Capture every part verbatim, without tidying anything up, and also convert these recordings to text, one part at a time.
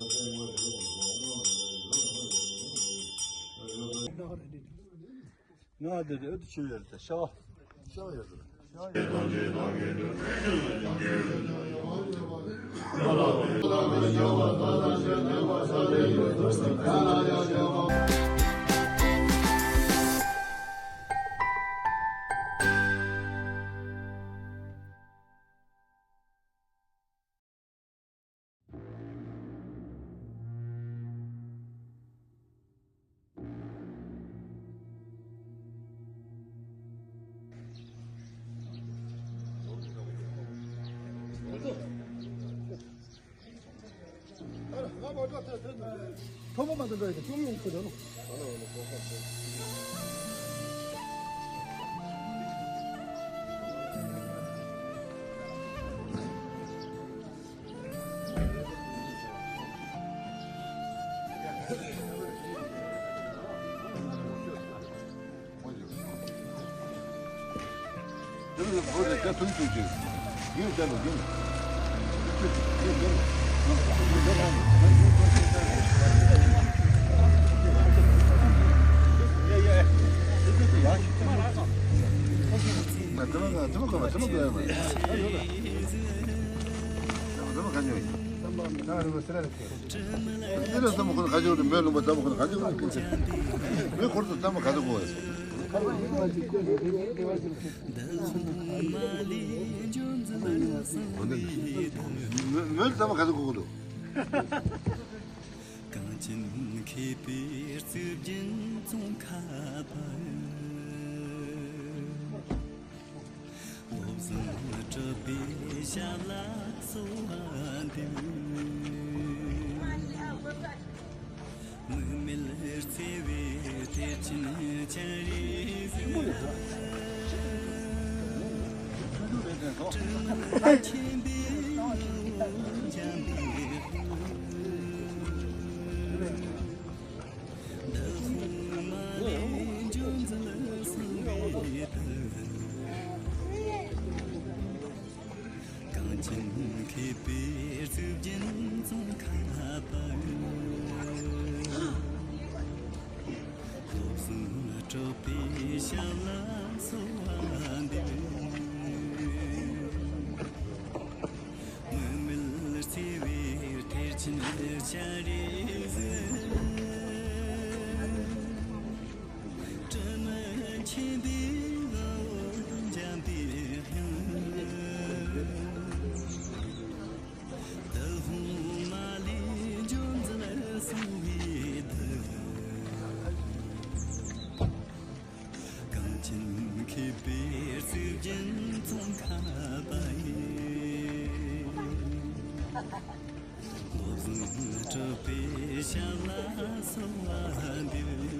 ང་འདི་རེད་ཆུ་ཡོད་དེ་ཤ་བ་ཤ་བ་ཡོད་དེ། ཐོག་མ་མ་འདི་འདྲ་ཡིན་ཅུང་ཡོང་ཁུ་འདྲ་ནོ། ཨེ་ར་ཙམ་ཁོ་ན་ག་ཅིག་རེད། མོས་ལུང་པ་ཙམ་ཁོ་ན་ག་ཅིག་རེད། མོས་ཁོར་ཚོ་ཙམ་ག་ཚོད་གོ་བས། མོས་ཙམ་ག་ཚོད་གོ་གོ་འདུག། གངས་ཅན་མཁས་པའི་གཙུག་རྒྱན་ཙོང་ཁ་པ། བློ་བཟང་གྲུབ་པའི་ཞབས་ལ་གསོལ་བ་འདེབས། དམིགས་མེད་བརྩེ་བའི་གཏེར་ཆེན་སྤྱན་རས་གཟིགས། སྤྲིན་ཆེན་པོའི་འོད་འཇམ་པའི། གངས་ཅན་མཁས་པའི་གཙུག་རྒྱན་ཙོང་ཁ་པ། བློ་བཟང་གྲུབ་པའི་ཞབས་ལ་གསོལ་བ་འདེབས། དམིགས་མེད་བརྩེ་བའི་གཏེར་ཆེན་སྤྱན་རས་གཟིགས། སྤྲིན་ཆེན་པོའི་འོད་འཇམ་པའི་དབྱངས། དྭགས་པོ་མ་ལུས་ཇོ་མཛད་གསུང་བའི་བདག། གངས་ཅན་མཁས་པའི་གཙུག་རྒྱན་ཙོང་ཁ་པ་ཡི། བློ་བཟང་གྲུབ་པའི་ཞབས་ལ་གསོལ་བ་འདེབས།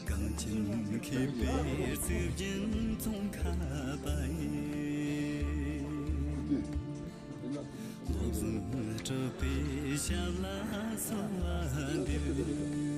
གངས་ཅན་མཁས་པའི་སྲོལ་རྒྱུན་ཙོང་ཁ་པ་ཡི། བློ་བཟང་གྲུབ་པའི་ཞབས་ལ་གསོལ་བ་འདེབས།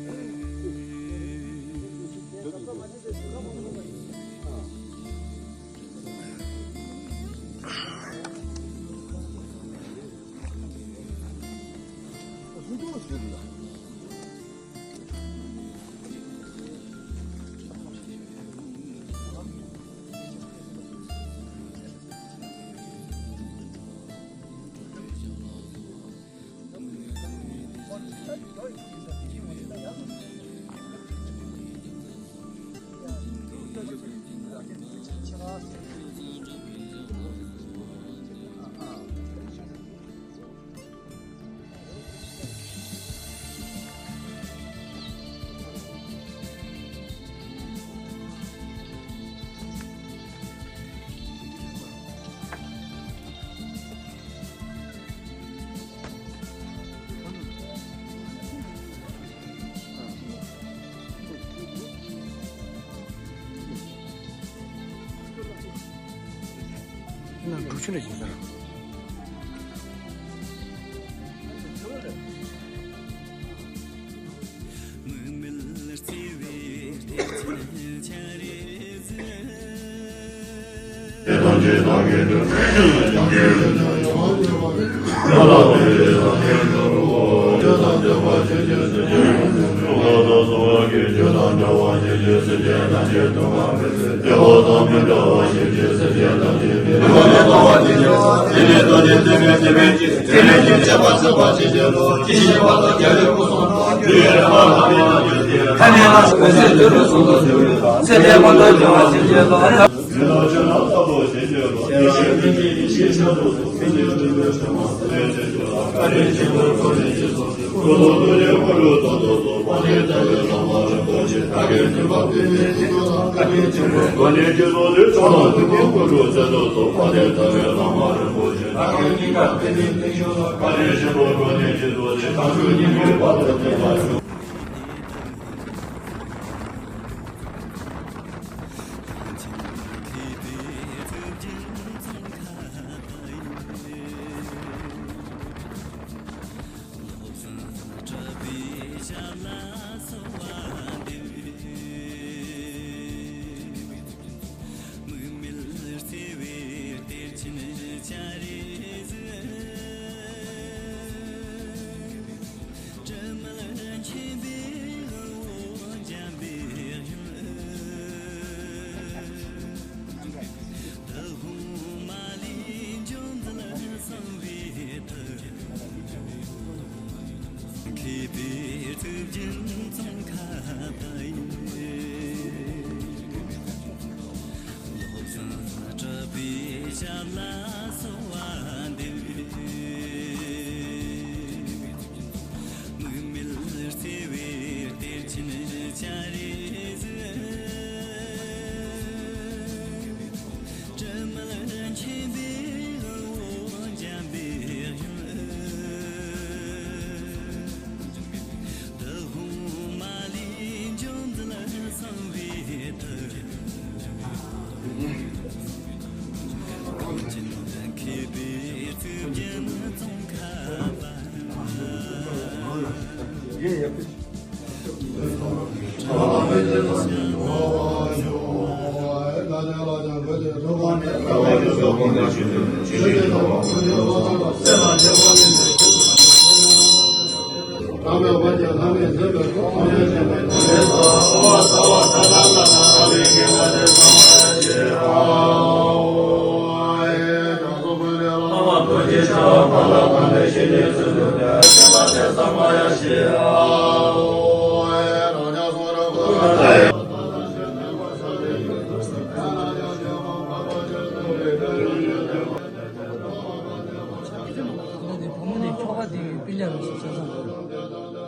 ན་འབྲུ་ཆུ་འདྲ་ཡིན་ས་ར། བུ་མོ་ནི་ཁྱོ་ག་དེ་ཡི་པི་ལེ་རུ་སུ་ས་ས།